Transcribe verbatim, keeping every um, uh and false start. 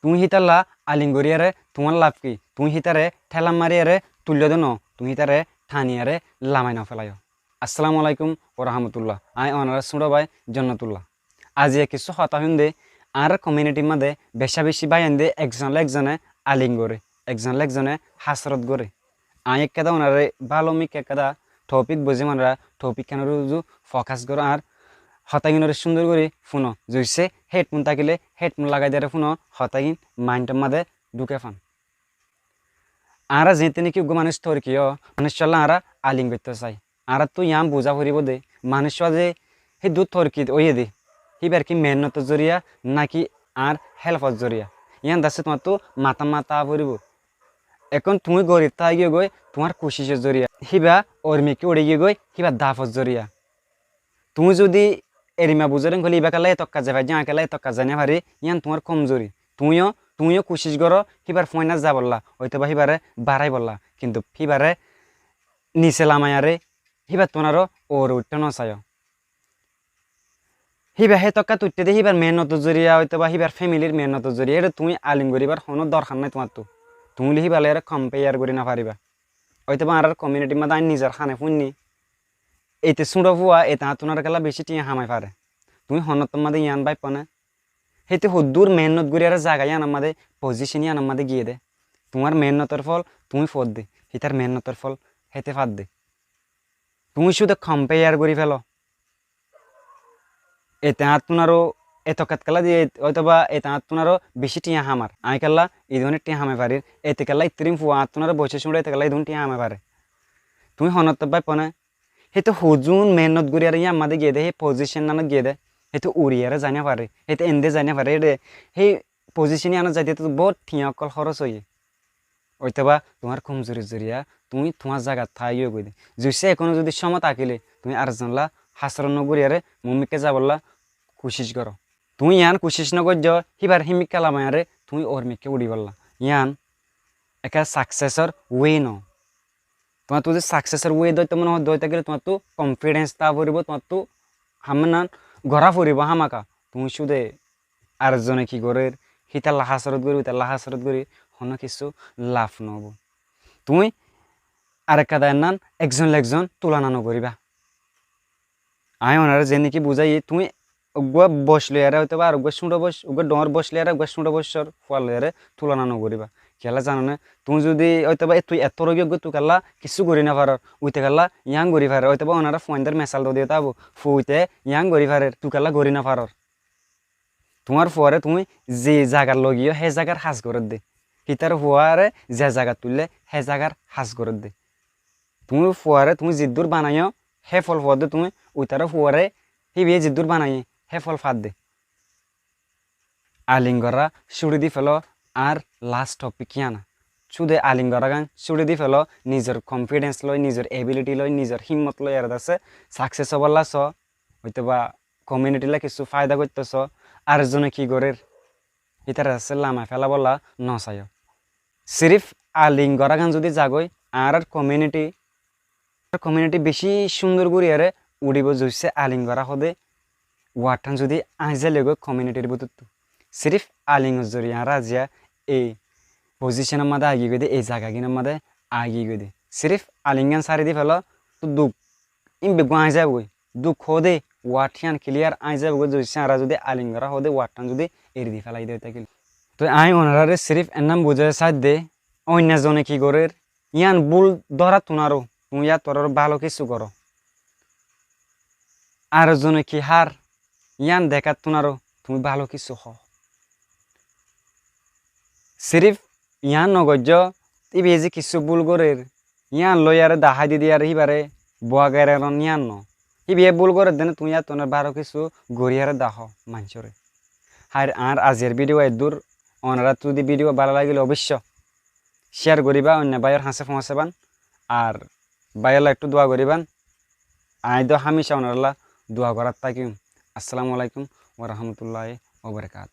Tuñí hítalla aling goríyaré tuáñr laf ki? Tuñí hítare théla mariyaré tuilló dé noó, tuñí hítare thaniyaré lamai nofélaiyó. Assalamu alaikum warahmatullah. Aññí onorár súñço bái Jonnatullah. Aziya kissú hotá húinde, añárár komiunitir máze becá-becí báiyainde ekzon lé ekzone aling goré, ekzon lé ekzone hásorot goré. Aññí ekkáda onoré bála mikká ekkáda topik buzí onorá topik kánor uzu fokas goró ar hotáginoré cúndor gorí fúno. Zuissé hédfon tákile hédfon lagai diyaré fúno, hotágin maintor máze dhúke fán. Añára zeéñtte néki uggúa manúic torki ó, manúiccúalla añára aling goittó sai. Añáráttu yián buzá foribóu dé, manúiccúa ze híddur torki óiye dé, híbar ki meénnotor zoriya náki añár hélfor zoriya? Yián dassé tuáñrttu matát matá foribóu. Ekkón tuñí gorit táigiyogói, tuáñr kucicor zoriya. Híba ormikká uçí giyói, híba dafor zoriya. Tuñí zudi erimma buzóre hoilé íba kiyólla etokka zai faijjé, aññí kiyólla etokka zai nofarí, yián tuáñr komzori. Tuñí yó, tuñí yó kucic goró híbar fúainna zabolla, óitoba híbaré baraibólla, kintu híbaré nise lamaiyaré híbattún aró uore uiththá nosaiyó. Híba hétokka tuitté dé híbar meénnotor zoriya, óitoba híbar fémilir meénnotor zoriya, éçe tuñí aling goríbar honó dorhar nái tuáñrttu. Tuñí loi híba loi eré kompeyar gorí nofaribá. Óitoba añárár komiunitir máze aññí nizor háne fúinni, ete súñço fua, ete añáttun aró kiyólla bicí thiañ hamai fare. Tuñí honóttor máze yián báiffo né? Héte hoddúr meénnot goríyaré zaga yíanor máze, pozícon yíanor máze giyé dé. Tuáñr meénnotor fol tuñí foódde, hítar meénnotor fol héte fadde. Tuñí cúde kompeyar gorí félo. Ete añáttun aró etokkat kiyólla diyé, óitoba ete añáttun aró bicí thiañ hamar. Aññí kiyólla idúne thiañ hamai farir. Ete kiyólla ittirin fua añáttun aró boicé cúñçe, ete kiyólla idún thiañ hamai fare. Tuñí honóttor báiffo né? Héte hozun meénnot goríyaré yían máze giyé dé, hé pozícon yíanot giyé dé, héte uçiyaré zai nofarer, héte ende zai nofarer, éçe hé pozícon yíanot zaite tó boóut thiañ ókkol hóros óiye. Óitoba tuáñr komzorir zoriya tuñí tuáñr zagat táigiyói dé. Zuissé ekóno zudi cómot tákile tuñí ar zonolla hásorot nogoríyaré muúmikká zabolla kucic goró. Tuñí yián kucic nogoijjó híbar hímikká lamaiyaré tuñí uormikká uçibólla. Yián ekká saksesor wé noó. Tuáñrttu zudi saksesor wé dóitto mone hoó, dói tákile tuáñrttu konfidens táa foribóu, tuáñrttu ham nan gorá foribóu hámaka. Tuñí cúde ar zone ki gorér, hítalla hásorot gorí, hítalla hásorot gorí, honó kissú laf noóibou. Tuñí arekka dayar nan ekzon loi ekzon tulona nogoríba. Aññí onoré zeénne ki buzáiyi, tuñí uggúa boc loiyaré óitoba ar uggúa cúñço boc, uggúa dhoóñr boc loiyaré uggúa cúñço boccór fua loiyaré tulona nogoríba. Kiyólla zano né? Tuñí zudi óitoba e tui ettór óigiyo, uggúa tui kiyólla kissú gorí nofaror, uite kiyólla yián gorí farer, óitoba onoré fuaindór mesal dodiyó tábo, fuaite yián gorí farer, tui kiyólla gorí nofaror. Tuáñr fuaré tuñí ze zagat loi giyó, hé zagar ham gorédde. Hítar fuaré ze zagat tuillé, hé zagar ham gorédde. Tuñí fuaré tuñí ziddúr banaiyó, hé fol foódde tuñí, uitará fuaré híbaye ziddúr banaiyé, hé fol fadde. Aling gorá cúçi di félo, ar last topik yían. Cúde aling gorágan cúçi di félo, nizor konfidens loi, nizor ebiliti loi, nizor hímmot loi, ere dassé sakses óbolla soó, óitoba komiunitilla kissú faida goittó soó, ar zone ki gorér, hítara dassé lamai félabolla nosaiyó. Sirif aling gorágan zudi zagói, añárár komiuniti, komiuniti bicí cúndor goríyaré uçibóu, zuissé aling gorá hoóde wardhán zudi añí zailegói komiunitir bútottu. Sirif alingor zoriya añára aziya ei pozíconor máze aigiyói dé, ei zagagínor máze aigiyói dé. Sirif alingán sári di félo, tó duk ín beggún añí zaibói. Duk hoóde ward hían kilíyar añí zaibói, zuissé añára zudi aling gorá hoóde wardhán zudi eri di félai dé ói tákile. Toi aññí onoráre sirif ennán buzái saidde, oinno zone ki gorér, yían búl dórattun aró tuñí yáttu aró bála kissú goró. Ar zone ki hár, yían dekáttun aró tuñí bála kissú hoó. Sirif yián nogoijjó, íbaye ze kissú búl gorér, yían loiyaré dahái di diyaré híbaré buá gereron yían noó. Híbaye búl gorédde né tuñí yáttu aró bála kissú goríyaré dahó maincóre. Háir, añár aziyar vídiyo eddúr, onoráttu zudi vídiyo bála lagilé oboicco céar goríba, oinno báiyor hañsé foóñsaiban, ar báiyolla ettú dua goríban, aññí dó hámica onorálla dua gorát tákiyum. Assalamu alaikum warahmatulláhi wabarakátuhu.